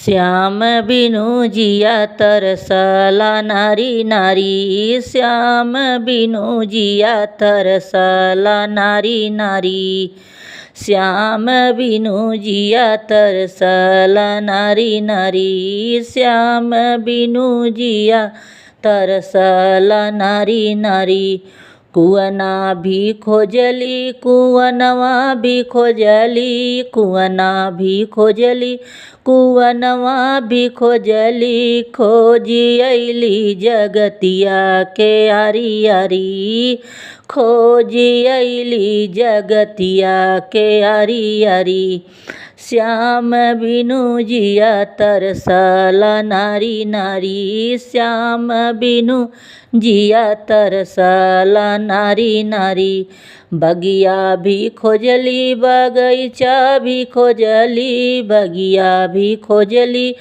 श्याम बिनु जिया तरसला नारी नारी, श्याम बिनु जिया तरसला नारी नारी, श्याम बिनु जिया तरसला नारी नारी, श्याम बिनु जिया तरसला नारी नारी। कुअना भी खोजली कुअनवा भी खोजली, कुअना भी खोजली कुअनवा भी खोजली, खोजी अइली जगतिया के आरी आरी, खोजी अइली जगतिया के आरी आरी। श्याम बिनु जिया तरसला नारी नारी, श्याम बिनु जिया तरसला नारी नारी। बगिया भी खोजली बगीचा भी खोजली, बगिया भी खोजली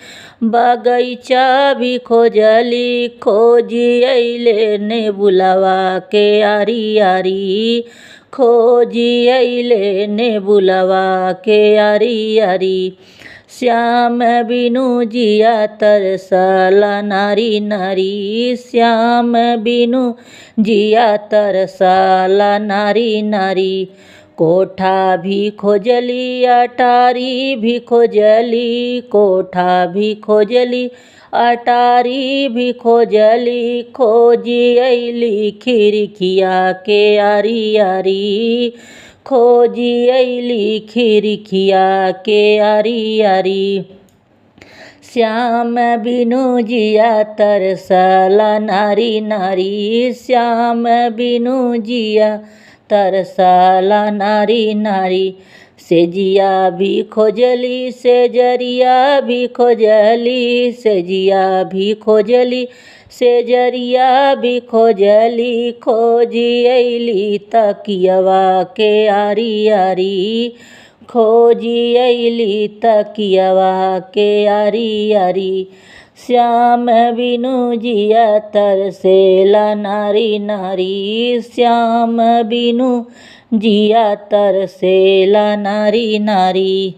बगीचा भी खोजली, खोजी अइले ने बुलावा के आरी आरी, खोजी अइले ने बुलावा के आरी आरी। श्याम बिनु जिया तरसला नारी नारी, श्याम बिनु जिया तरसला नारी नारी। कोठा भी खोजली अटारी भी खोजली, कोठा भी खोजली अटारी भी खोजली, खोजी अइली खिड़किया के आरी आरी, खोजी अइली खिड़किया के आरी आरी। श्याम बिनु जिया तरसला नारी नारी, श्याम बिनु जिया तरसला नारी नारी। सेजिया भी खोजली सेजरिया भी खोजली, सेजिया भी खोजली सेजरिया भी खोजली, खोजी अइली तकियवा के आरी आरी, खोजी अइली तकियवा के आरी आरी। श्याम बिनु जिया तरसेला नारी नारी, श्याम बिनु जिया तरसेला नारी नारी।